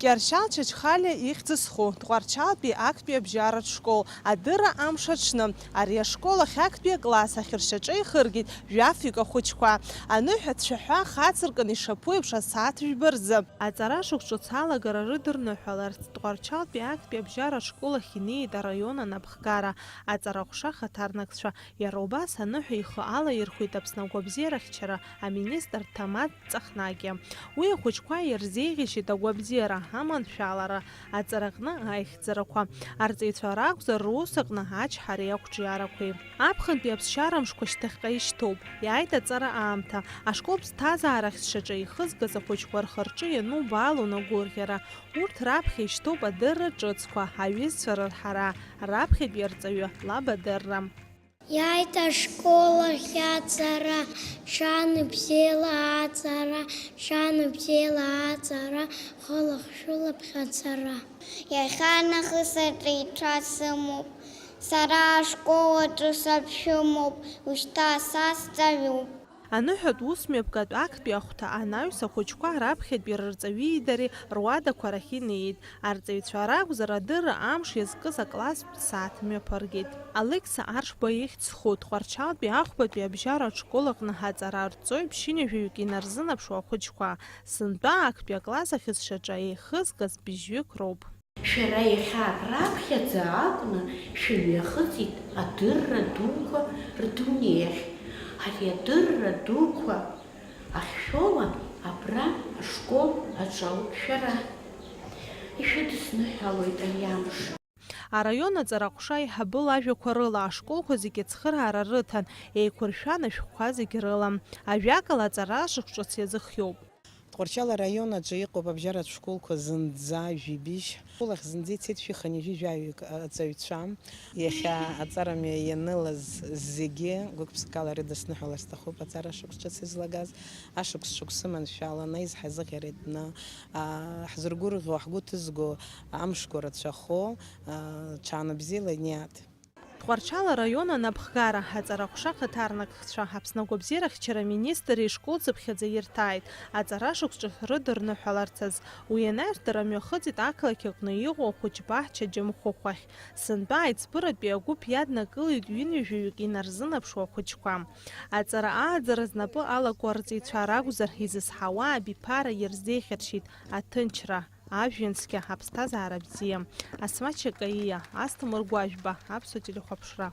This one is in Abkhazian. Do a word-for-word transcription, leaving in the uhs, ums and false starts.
Кьаршьал Чачхалиа ихьӡ зху Тҟәарчалтәи актәи абжьаратә школ адырра амш аҽны ари ашкол ахь актәи акласс ахь ршьаҿа ихыргеит жәафҩык ахәыҷқәа. Аныҳәа ацәаҳәа ахацыркын ишаԥу еиԥш асааҭ жәба рзы. Аҵара шықәс ҿыц алагара рыдырныҳәаларц Тҟәарчалтәи актәи абжьаратә школ ахь инеит араион анапхгара. Аҵара аҟәша ахаҭарнакцәа иара убас аныҳәа ихы алаирхәеит Аԥсны агәабзиарахьчара аминистр Ҭамаз Ҵахнагиа. Уи ахәыҷқәа ирзеиӷьишьеит агәабзиара, аманшәалара, аҵараҟны аихьӡарақәа. Арҵаҩцәа ракәзар, рус аҟны ачҳареи ақәҿиарақәеи. Аԥхынтәи аԥсшьара мшқәа шьҭахьҟа ишьҭоуп. Иааит аҵара аамҭа. Ашкол ԥсҭазаарахь зшьаҿа ихызгаз ахәыҷқәа рхы-рҿы ианубаалон агәырӷьара. Урҭ раԥхьа ишьҭоуп адырра ҿыцқәа, аҩызцәа рырҳара, раԥхьатәи арҵаҩы лаб адырра. Иааит ашкол ахь аҵара, шьаныбзиала аҵара, шьаныбзиала аҵара, хылахшәыла ԥхьаҵара. Иахьанахыс аҵаҩцәа сымоуп, сара ашкол аҿы саԥшәымоуп, ушьҭа са сҵаҩуп. Аныҳәатә усмҩаԥгатә актәи ахәҭа анаҩс ахәыҷқәа раԥхьатәи рырҵаҩи дареи руадақәа рахь инеит. Арҵаҩцәа ракәзар, адырра амш иазкыз акласстә сааҭ мҩаԥыргеит. Алекса Аршба ихьӡ зху Тҟәарчалтәи ахәбатәи абжьаратә школ аҟны аҵара арҵоит ԥшьынҩажәаҩык инарзынаԥшуа ахәыҷқәа. Сынтәа актәи акласс ахь зшьаҿа еихызгаз быжьҩык роуп. Шәара иахьа раԥхьаӡа акәны шәымҩахыҵит адырра дуқәа рдунеи ахь. Ари адырра дуқәа ахьшәоуа абра ашкол аҿы ауп шәара. Ишәыдысныҳәалоит ари амш. Араион аҵара аҟәша аиҳабы лажәақәа рыла, ашколқәа зегьы ацхыраара рыҭан, еиқәыршәан ашәҟәқәа зегь рыла. Ажәакала, аҵара шықәс ҿыц иазыхиоуп. Тҟәарчал араион аҿы иҟоуп абжьаратә школқәа зынӡа жәибжь. Ашкол ахь зынӡа ицеит шәи хынҩажәи жәаҩык аҵаҩцәа. Иахьа аҵарамҩа ианылаз зегьы гәык-ԥсыкала ирыдысныҳәалар сҭахуп, аҵара шықәс ҿыц излагаз, ашықәс шықәсы маншәаланы, изҳазыӷьарит, аа, ҳзыргәырӷьо, ҳгәы ҭызго амшқәа рацәахо, аа, ҽаанбзиала иниаҭ. Тҟәарчал араион анапхгара, аҵара аҟәша ахаҭарнакцәа, Аԥсны агәабзиарахьчара аминистр ишкол цыԥхьаӡа ирҭааит, аҵара шықәс ҿыц рыдырныҳәаларц азы. Уи анаҩс дара мҩахыҵит ақалақь аҟны иҟоу ахәыҷ баҳча Џьамхәыхә ахь. Сынтәа аиҵбыратәи агәыԥ иаднакылеит ҩынҩажәаҩык инарзынаԥшуа ахәыҷқәа. Аҵара ааӡара знапы алаку арҵаҩцәа ракәзар, изызҳауа абиԥара ирзеиӷьаршьеит аҭынчра, ажәҩан цқьа, аԥсҭазаара бзиа. Асмаҭ Шьакаиа, Асҭамыр Гәажәба, Аԥсуа телехәаԥшра.